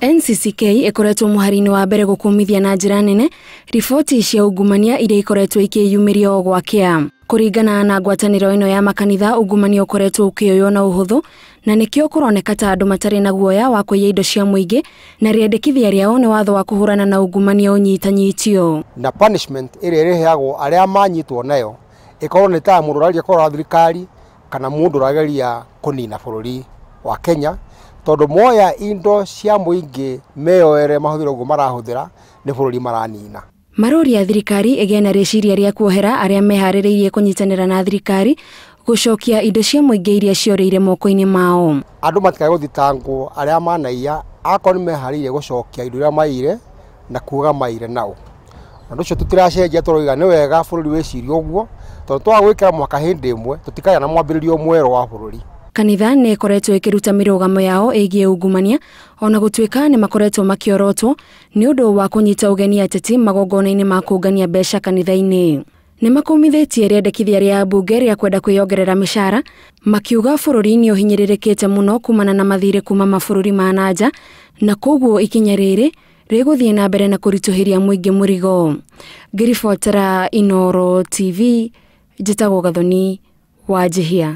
NCCK ĩkoretwo mũhari-inĩ wa mbere gũkũmithia na njĩra nene riboti cia ungumania iria ikoretwo ikĩyumĩria o gwakĩa. Kũringana na ngwatanĩro ĩno ya makanitha, ungumania ũkoretwo ũkĩoywo na ũhũthũ na nĩkĩo kũroneka ta andũ matarĩ na guoya wa kũiya indo cia mũingĩ, na rĩendekithia rĩao nĩ watho wa kũhũrana na ungumania ũnyitanyitio. Na punishment ĩrĩa ĩrĩheagwo arĩa manyitwo nayo ĩkorwo nĩ ta mũndũ ũrageria kũrora thirikari kana mũndũ ũrageria kũnina bũrũri wa Kenya, tondũ moya indo cia mũingĩ meyoere mahũthĩre ũguo marahũthĩra nĩ bũrũri maranina. Maroria thirikari ĩgĩe na rĩciria rĩa kuohera arĩa meharĩrĩirie kũnyitanĩra na thirikari gũcokia indo cia mũingĩ iria ciorĩire moko-inĩ mao. Andũ matikae gũthitangwo arĩa manaiya akorwo nĩ meharĩirie gũcokia indo iria maiyire na kuga maiyire nao. Ũndũ ũcio tũtiracenjia, tũroiga nĩ wega bũrũri wĩcirie ũguo, tondũ twaga gwĩkĩra mwaka hĩndĩ ĩmwe tũtikagĩa na mwambĩrĩrio mwerũ wa bũrũri. Kanitha nĩ ĩkoretwo ĩkĩruta mĩrũgamo yao ĩgiĩ ungumania ona gũtuĩka nĩ makoretwo makĩorotwo nĩ ũndũ wa kũnyita ũgeni ateti magongona-inĩ ma kũngania mbeca kanitha-inĩ. Nĩ makũmithĩtie rĩendekithia rĩa mbunge rĩa kwenda kwĩyongerera mĩcara, makiuga bũrũri nĩ ũhinyĩrĩrĩkĩte mũno kumana na mathirĩ kuma mabũrũri ma na nja, na koguo ikinya rĩrĩ rĩgũthiĩ na mbere na kũritũhĩria mũingĩ mũrigo. Ngĩribotera Inooro TV, njĩtagwo Gathoni Wanjihia.